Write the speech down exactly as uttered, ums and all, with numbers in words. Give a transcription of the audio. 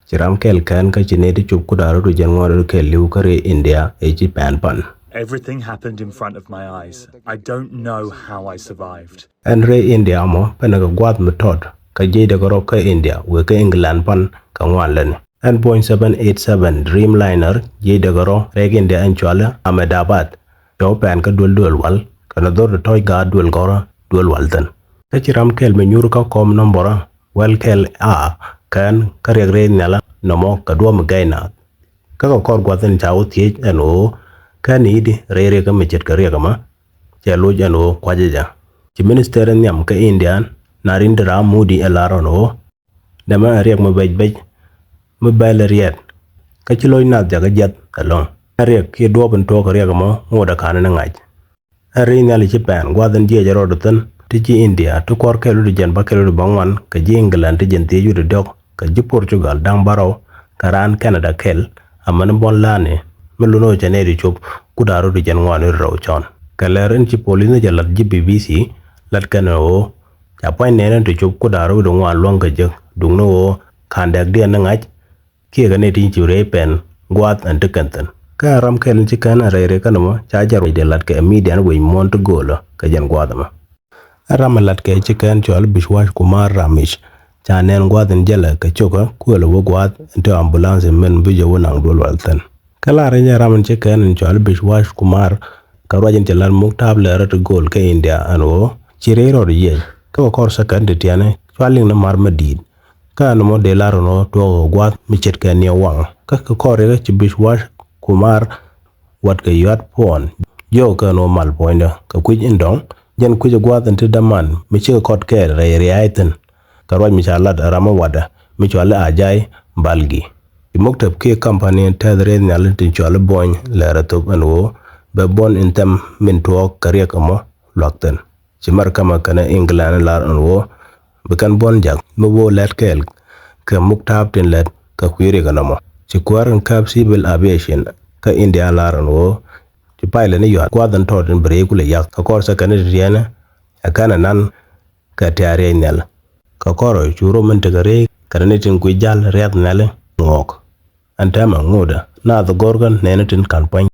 Ci ram kɛl kɛn kä ci nɛy ti cop kuda rɔ̱ ti jɛn ŋuan rɔ̱ kɛl li̱w kä rɛy India ëë ci pɛn pan. Everything happened in front of my eyes. I don't know how I survived. Ɛn rɛy India mɔ pɛnɛ kɛ gua̱a̱th mi tɔt kä jiɛcdɛ kɛ rɔ̱ kä India wëë kä England pan kɛ ŋuan lätni. Ɛn Boeing seven eight seven Dreamliner jiɛcdɛ kɛ rɔ̱ rɛy India ɛn cɔalɛ Ahmedabad. Cɔw pɛn kä duel duel wal kɛnɛ dhor ti tɔ̱ɔ̱c gaat duel gɔ̱rä duel wal thi̱n. Kä ci ram kɛl mi nyuur kä kɔm nɔmbɔrä wäl kɛl a kɛn kä riɛk rɛy nhialä nɔmɔ kɛ duɔ̱ɔ̱p mi gɛy naath. Kä kɛ kɔr gua̱th in ca wä thiec ɛn ɣöö kɛn i̱di rɛy riɛk mi ce̱tkɛ riɛk ɛmɛ cɛ loc ɛn ɣöö kua̱cä jɛ. Ci minister in nhiam kä India Narendra Modi ɛ lar ɛn ɣöö nɛmɛ ɛ riɛk mi bɛc bɛc mi bɛl ɛ riɛt kä ci loc naath jakä jiath ɛlɔ̱ŋ. Ɛ riɛk kiɛ duɔ̱ɔ̱p in tuɔɔk kɛ riɛk ɛmɔ ŋotdɛ ka̱n ni ŋa̱c. Ɛ rɛy nhiali ci pɛn gua̱th in jiɛc rɔɔdɛ thi̱n ti ci India ti kuɔr kɛl wi̱cdɛ jiɛn bäkɛl wi̱cdɛ bäŋuan kɛ ji̱ England ti jiɛn thiec wi̱cdɛ diɔ̱k kɛ ji̱ Portugal da̱ŋ bärɔw kɛ raan Canada kɛl. Amäni buɔ̱n la̱a̱ni mi lun ɣöö cɛ nɛy ti cop kuda rɔ̱ ti jiɛn ŋuan wi̱cdɛ rɛw cɔn. Kɛ lɛr in ci polis ni cɛ la̱t ji̱ B B C la̱t kɛn ɣöö ca pua̱ny nɛɛni ti cop kuda rɔ̱ wi̱cdɛ ŋuan luäŋ kɛ jek duŋni ɣöö ka̱n dɛkdiɛn ni ŋa̱c kiɛ kɛ nɛy tin ci rɛy pɛn gua̱a̱th ɛn ti kɛn thi̱n. Kä ɛ ram kɛl in ci kɛn ɛ rɛy rɛy kɛn ɛmɔ ca jɛ ruacdɛ la̱t kɛ midian wec muɔ̱ɔ̱n ti göölä kɛ jɛn gua̱a̱th ɛmɔ. Ɛ ram ɛ la̱t kɛ ci kɛn cɔal Bishwash Kumar Ramesh ca nɛn gua̱a̱th in jälɛ kɛ cio̱kä kuëlɛ wä gua̱a̱th in te ambulance in min bi jɛ wä naŋ duel wal thi̱n. Kä lar in jɛ ram in ci kɛn in cɔal Bishwash Kumar kɛ ruac in cɛ la̱t muk ta̱a̱p lɛrä ti gööl kä India ɛn ɣöö ci rɛy rɔɔd jiɛc kä kɛ kɔr second ti tiɛni cua liŋ ni mar mi di̱i̱t. Kä ɛn ɛmɔ dee lar ɛn ɣöö tuɔɔk ɛ gua̱a̱th mi ce̱tkɛ ni ɛ waŋ. Kä kɛ kɔr riɛkä ci Bishwash Kumar watkɛ yua̱t puɔ̱ɔ̱n jiɔk kɛ ɛn ɣöö mal puɔ̱nydä kɛ kui̱c in dɔ̱ŋ jɛn kui̱c ɛ gua̱a̱th in ti däman mi cikɛ kɔt kɛɛl rɛy ria̱a̱c thi̱n. Kɛ ruac mi ca lat ɛ ram mi watdä mi cɔal i̱ Ajay Balgi. Ci muktäp kiɛ kampani in tɛth rɛy nhiali tin cɔal i̱ Boeing lɛr ɛ thop ɛn ɣöö bɛ buɔ̱n in thɛm min tuɔɔk kɛ riɛk ɛmɔ luak thi̱n. Ci mɛr kamɛ kɛnɛ England lar ɛn ɣöö bi kɛn buɔ̱n jak mi wä lɛt kɛɛl kɛ muk ta̱a̱p tin lɛt kɛ kui̱ riɛk ɛnɔmɔ. Ci kuäär in kääp civil aviation kä India lar ɛn ɣöö ci pilot ni yua̱a̱t gua̱a̱th in tɔɔt in bi rɛy kulɛ yak kɛ kɔr second ti tiɛɛnä ɛ kɛn ɛ nan kɛ tɛ̈r riɛc nhial. Kɛ kɔr cu rom in tekɛ rɛy kɛnɛ ni tin kui̱ ja̱l riath nhiali ŋɔɔk. Ɛn täämɛ ŋotdä naath gɔ̱rkä nɛɛni tin ka̱n pua̱ny.